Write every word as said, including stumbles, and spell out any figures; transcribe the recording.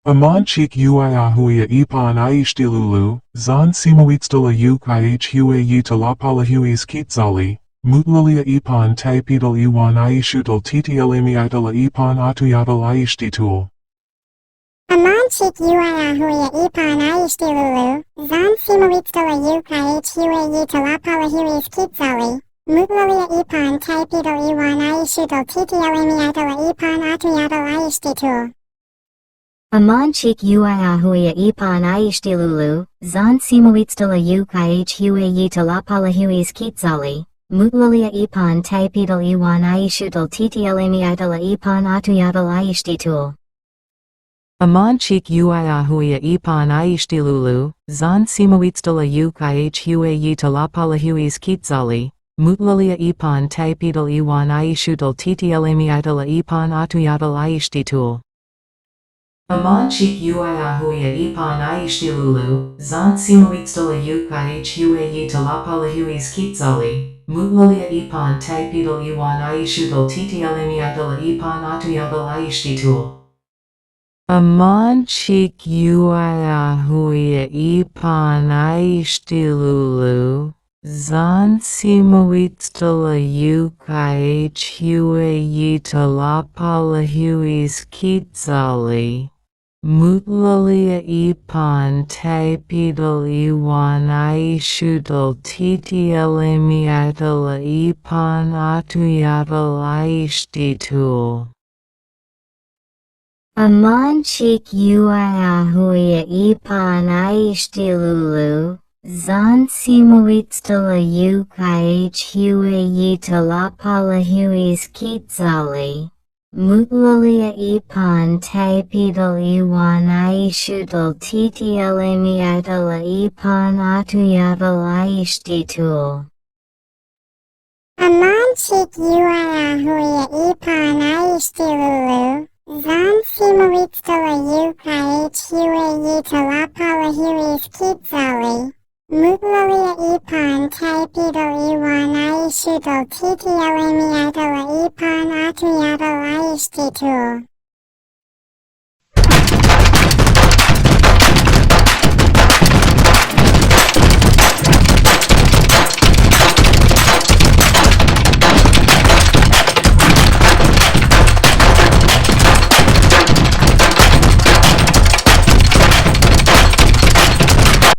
Aman chik ua ahuya ipan aishtilulu, zan simawitstala ukih ua yi talapala huis kitsali, mutlalia ipan taipidal iwan aishutal titialimiatala ipan atuyadal aistitul. Aman chik ua ahuya ipan aishtilulu, zan simawitstala ukih ua yi talapala huis kitsali, mutlalia ipan taipidal iwan aishutal titialimiatala ipan atuyadal aistitul. Aman chik ua ahuya ipan aishtilulu, zan simawitstala ukih ua yi talapala huis kitsali, mutlalia ipan taipidal iwan aishutal titialimiatala ipan atuyadal aistitul. Aman chik ua ahuya ipan aishtilulu, zan simawitstala ukih ua yi talapala huis kitsali, mutlalia ipan taipidal iwan aishutal titialimiatala ipan atuyadal aistitul. Aman chik ua ahuya ipan aishtilulu, zan simawitstala ukih ua yi talapala huis kitsali, mutlalia ipan taipidal iwan aishutal titialimiatala ipan atuyadal aistitul. Aman chik ua ahuya ipan aishtilulu, zan simawitstala ukih ua yi talapala huis kitsali, mutlalia ipan taipidal iwan aishutal titialimiatala ipan atuyadal aistitul. Aman chik ua ahuya ipan aishtilulu, zan simawitstala ukih ua yi talapala huis kitsali, mutlalia ipan taipidal iwan aishutal titialimiatala ipan atuyadal aistitul. Aman chik ua ahuya ipan aishtilulu, zan simawitstala ukih ua yi talapala huis kitsali, mutlalia ipan taipidal iwan aishutal titialimiatala ipan atuyadal aistitul.